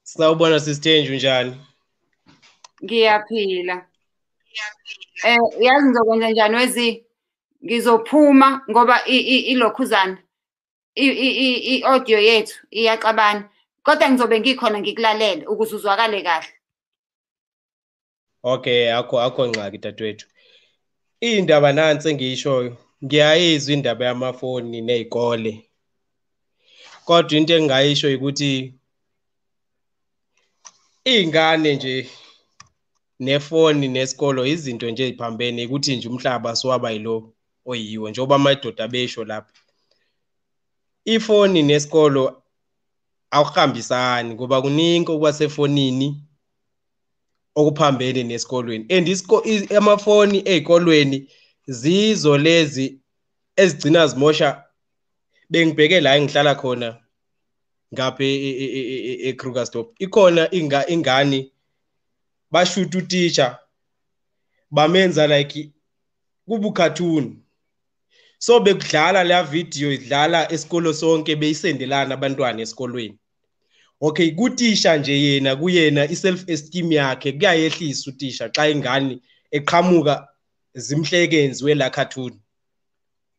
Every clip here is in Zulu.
Sawubona sisithenju, njani? Ngiyaphila. Yazi ngizokwenza njani wezi? Ngizophuma ngoba ilokhuzana i-audio yethu iyaxabana. Kodwa ngizobe ngikhona ngikulalele ukuze uzwakale kahle. Okay, akho ngxaki dadewethu. Indaba nansi engiyishoyo, ngiyayizwa indaba yamafoni nezikole. Kodwa into engingayisho ukuthi iy'ngane nje nefoni nesikolo izinto nje ey'phambene, ukuthi nje umhlaba sowaba yilo oyiwo njengoba amadoda besho lapha. Ifoni nesikolo akuhambisani ngoba kuningi okwasefonini okuphambene nesikolweni, and amafoni ey'kolweni zizo lezi ezigcina zimosha. Bengibheke la engihlala khona ngapha eKrugersdorp, ikhona ingane bashuta utitsha bamenza like kubu cartoon. So bekudlala la video idlala esikolo sonke, beyisendelana abantwana esikolweni. Okay, kutisha nje yena kuyena i-self esteem yakhe kuyayehlisa utisha xa ingane eqhamuka zimhleke enziwe la cartoon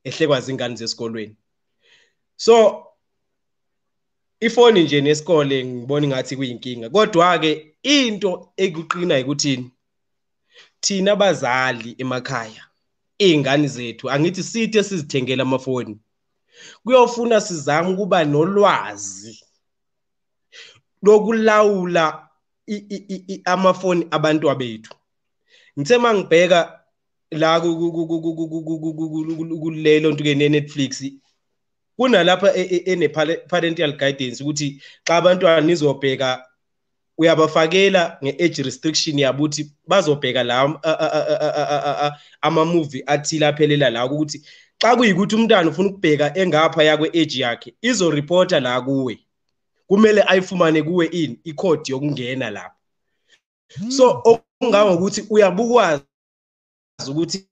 ehlekwa zingane zesikolweni. So ifoni nje nesikole ngibona ngathi kuyinkinga, kodwa ke into ekuqina ukuthini thina abazali emakhaya izingane zethu angithi sithi esizithengela amafoni, kuyofuna sizame ukuba nolwazi lokulawula amafoni abantu abethu. Ngithe mangibheka la kulelo nto ke ne-Netflix, kunalapha ene parental guidance ukuthi xa abantwana nizobheka uyabafakela nge-age restriction yabo ukuthi bazobheka la ama-movie athile aphelela la, ukuthi xa kuyikuthi umntwana ufuna ukubheka engapha yakwe-age yakhe izoreporta la kuwe, kumele ayifumane kuwe ini ikhodi yokungena lapha. So okungangokuthi uyabukwazi ukuthi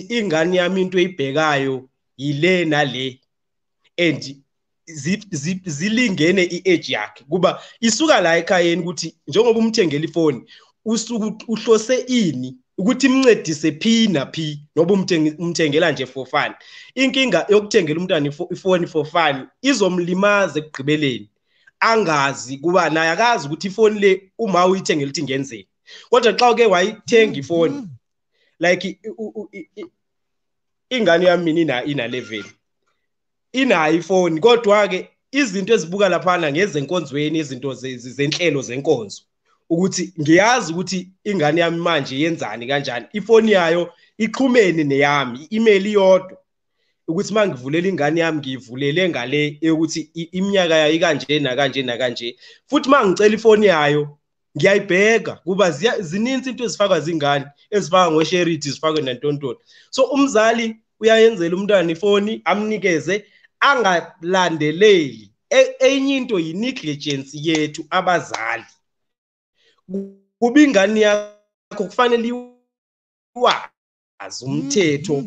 ingane yami into eyibhekayo yile nale, and zilingene i-age yakhe, kuba isuka la ekhayeni ukuthi njengoba umthengela ifoni usuku uhlose ini ukuthi imncedise phi na phi, noba umthengela nje for fun. Inkinga yokuthengela umntwana ifoni for fun izomlimaza ekugqibeleni, angazi kuba naye akazi ukuthi ifoni le uma uyithengela ukuthi ingenzeni. Kodwa xa uke wayithenga ifoni like ingane yami mina ina level inayo ifoni, kodwa ke izinto ezibuka laphana ngezenkonzweni, izinto zenhlelo zenkonzo, ukuthi ngiyazi ukuthi ingane yami manje yenzani kanjani, ifoni yayo ixhumene neyami, i-email iyodwa, ukuthi mangivulela ingane yami ngiyivulele ngale ukuthi iminyaka yayo ikanje nakanje nakanje. Futhi mangicela ifoni yayo ngiyayibheka kuba zininzi into ezifakwa zingane, ezifaka ngosherity, zifakwe nantontoni. So umzali uyayenzela umntwana ifoni amnikeze angalandeleli. Enye into yi-negligence yethu abazali. Kuba ingane yakho kufanele iwazi umthetho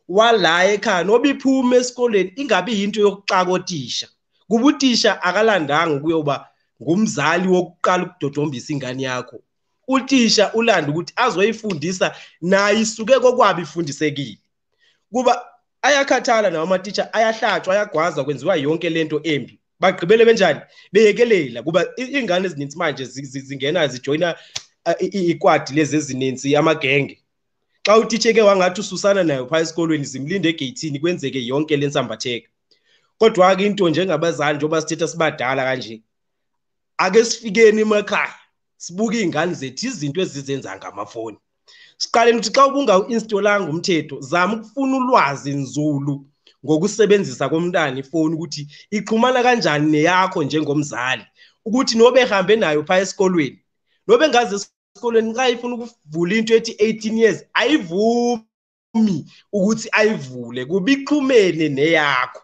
wala ekhaya, noba iphume esikoleni ingabi yinto yokuxaka otisha. Kuba utisha akalandanga kuyoba ngumzali wokuqala ukudodombisa ingane yakho. Utisha ulanda ukuthi azoyifundisa naye isuke kokwabo ifundisekile. Kuba ayakhathala nawo amatitsha, ayahlatshwa, ayagwaza, kwenziwa yonke lento embi. Bagqibele benjani? Beyekelela. Kuba ingane ezininzi manje zingena zijoyina ikwadi lezi ezininzi amagenge. Xa utitshe ke wangathi ususana nayo phaa esikolweni, zimlinde egeyithini kwenzeke yonke le nsambatheka. Kodwa ke into njengabazali njengoba sithetha sibadala kanje, ake sifikeni emakhaya sibuke iy'ngane zethu izinto ezizenza ngamafoni. Siqaleni ukuthi xa ubungawu-installanga umthetho, zama ukufuna ulwazi nzulu ngokusebenzisa komntana ifoni, ukuthi ixhumana kanjani neyakho njengomzali, ukuthi nobe ehambe nayo phaa esikolweni, nobe engaze esikolweni xa ifuna ukuvula into ethi 18 years ayivumi ukuthi ayivule kuba ixhumene neyakho.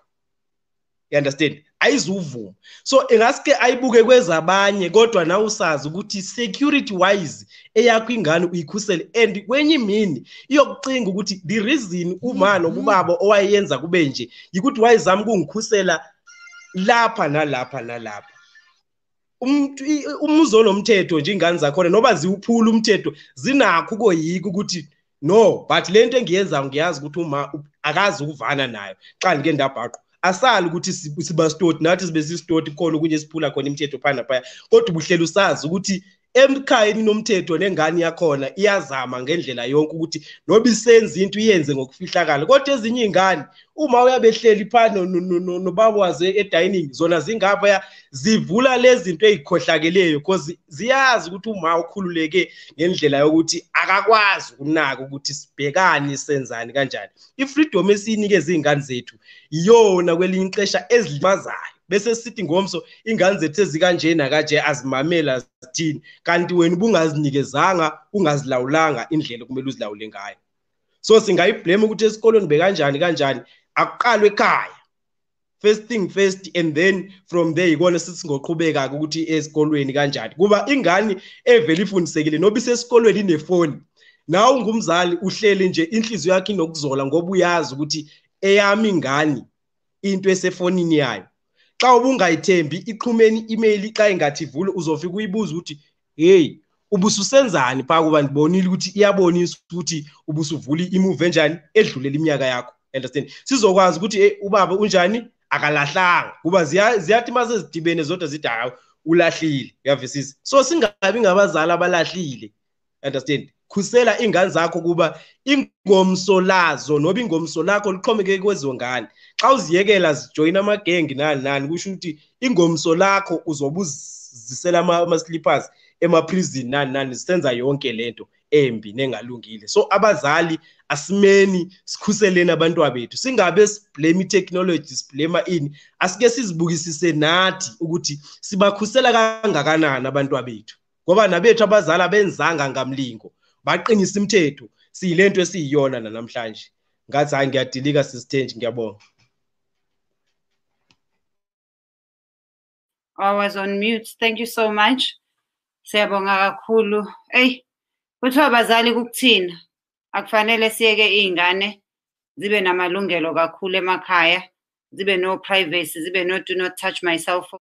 You understand? Ayizuvuma. So ingaske ayibuke kwezabanye, kodwa nawe usazi ukuthi security wise eyakho ingane uyikhusele. And kwenye imini iyokucinga ukuthi the reason uma nobaba owayenza kube nje yikuthi wayezama ukungikhusela lapha nalapha nalapha. Umuzi onomthetho nje ingane zakhona noba ziwuphula umthetho zinakho ukoyika ukuthi no, but lento engiyenzayo ngiyazi ukuthi uma akazi ukuvana nayo xa ngike ndabhaqwa. Asali ukuthi siba stoti nathi sibe sistoti khona okunye siphula khona imithetho phana phaya, kodwa ubuhlelo usazi ukuthi emkhayeni nomthetho nengane yakhona iyazama ngendlela yonke ukuthi noba isenza into iyenze ngokufihlakala. Kodwa ezinye izingane uma uyabehleli pha nobaba waze e-dining zona zingapha zivula lezi zinto ezikhohlakeleyo because ziyazi ukuthi uma ukhululeke ngendlela yokuthi akakwazi ukunaka ukuthi sibhekani senzani kanjani. I-freedom esiyinikeza izingane zethu iyona kwelinye ixesha ezilimazayo. Bese sithi ngomso ingane zethu ezikanjena kanje azimamela zithini, kanti wena ubungazinikezanga ungazilawulanga indlela okumele uzilawule ngayo. So singayiblame ukuthi esikolweni bekanjani kanjani, akuqalwe ekhaya first thing first, and then from there ikona sithi singoqhubeka ukuthi esikolweni kanjani. Kuba ingane evele ifundisekile noba isesikolweni inefoni, nawe ungumzali uhleli nje inhliziyo yakho inokuzola ngoba uyazi ukuthi eyami ingane into esefonini yayo. Xa ubungayithembi ixhumeni email xa ingathi ivule uzofika uyibuza ukuthi hey ubususenzani pha, kuba ndibonile ukuthi iyabonisa ukuthi ubusuvula imuve enjani edlulela iminyaka yakho. Understand? Sizokwazi ukuthi hey ubaba unjani akalahlanga, kuba ziyathi mase zidibene zodwa zithi hayi ulahlile. Uyavisisa? So singabi ngabazali abalahlile. Understand? Khusela ingane zakho kuba ingomso lazo noba ingomso lakho lixhomekeke kwezo ngane. Xa uziyekela zijoyina amagengi nani nani, kusho ukuthi ingomso lakho uzobe uzisela ama-slippers ema-prison nani nani, zisenza yonke lento embi nengalungile. So abazali asimeni sikhuseleni abantwana bethu, singabe siblame i-technology, siblame ini, asike sizibukisise nathi ukuthi sibakhusela kangakanani abantwana bethu, ngoba nabethu abazali abenzanga ngamlingo, baqinisa imithetho, siyilento esiyiyona namhlanje. Ngathi hayi ngiyadilika sisithenji, ngiyabonga. I was on mute. Thank you so much. Siyabonga kakhulu. Hey, kuthiwa abazali kukuthina akufanele siyeke izingane zibe namalungelo kakhulu emakhaya, zibe no privacy, zibe no do not touch my cell phone.